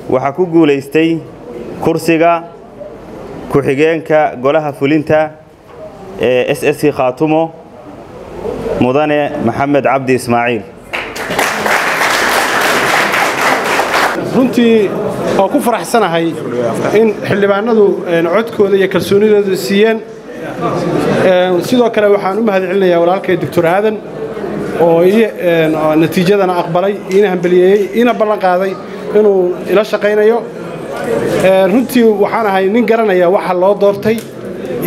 Waxaa ku guulaystay kursiga ku-xigeenka golaha fulinta ee SSC Khaatumo, mudane Maxamed Cabdi Ismaaciil. Runtii waa ku faraxsanahay in xildhibaanadu codkooda iyo kalsoonidooda siiyeen. Sidoo kale waxaan u mahadcelinayaa walaalkay Doctor Aadan oo natiijadana aqbalay, iina hambaliyeeyey, iina ballan qaaday inuu ila shaqaynayo. Runtii waxaan ahay nin garanaya waxa loo doortay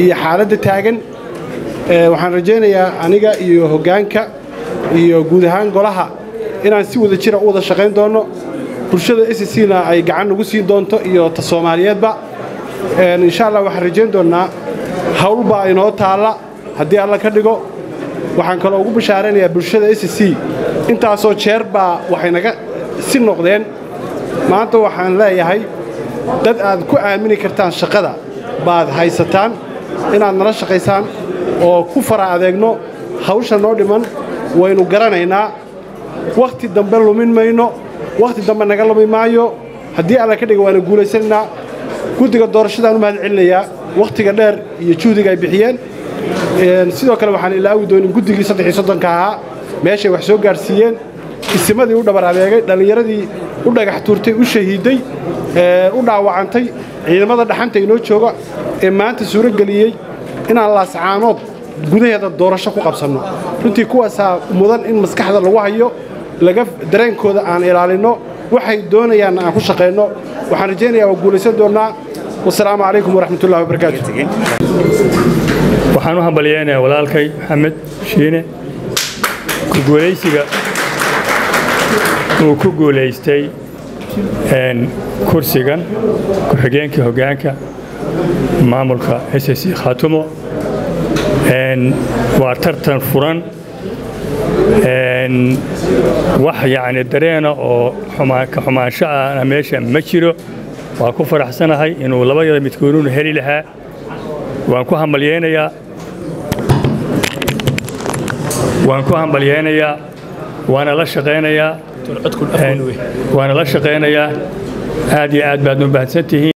iyo xaaladda taagan. Waxaan rajaynayaa aniga iyo hoggaanka iyo guud ahaan golaha inaan si wada jira u wada shaqayn doonno, bulshada SSC na ay gacan nagu siin doonto iyo ta Soomaaliyeedba, insha Allah. Waxaan rajayn doonnaa hawl baa inoo taalla haddii Alla ka dhigo. Waxaan kaloo ugu bashaaraynayaa bulshada SSC, intaasoo jeer baa waxay naga si noqdeen. Maanta waxaan leeyahay dad aad ku aamini kartaan shaqada baad haysataan, inaad nala shaqaysaan oo ku fara adeegno hawsha noo dhiman. Waynu garanaynaa, wakhti dambe lumin mayno, wakhti dambe naga lumi maayo haddii Alla ka dhiga. Waana guulaysanaynaa. Guddiga doorashadaan u mahad celinayaa wakhtiga dheer iyo juhdiga ay bixiyeen. Sidoo kale waxaan ilaawi doonin guddigii 33-ka ahaa meeshay wax soo gaadhsiiyeen, isimadii u dhabar adeegay, dhallinyaradii u dhagax tuurtay, u shahiiday, u dhaawacantay, ciidamada dhaxanta inoo jooga ee maanta suuro geliyey inaan Laascaanood gudaheeda doorasho ku qabsanno. Runtii kuwaasaa mudan in maskaxda lagu hayo, laga dareenkooda aan ilaalinno, waxay doonayaanna aan ku shaqayno. Waxaan rajaynayaa waa guulaysan doonnaa. Wasalaamu calaykum waraxmatullahi wabarakaatu. Waxaan u hambalyeynayaa walaalkay Maxamed Shiine ku guulaysiga uu ku guulaystay kursigan ku-xigeenkii hoggaanka maamulka SSC Khaatumo. Waa tartan furan, wax yacni dareena oo ka xumaansho ahna meesha ma jiro. Waan ku faraxsanahay inuu labayada midkoonunu heli lahaa. Waan ku hambalyeynayaa, waan ku hambalyeynayaa, waana la shaqaynayaa, waana la shaqaynayaa. Aad iyo aad baad u mahadsan tihiin.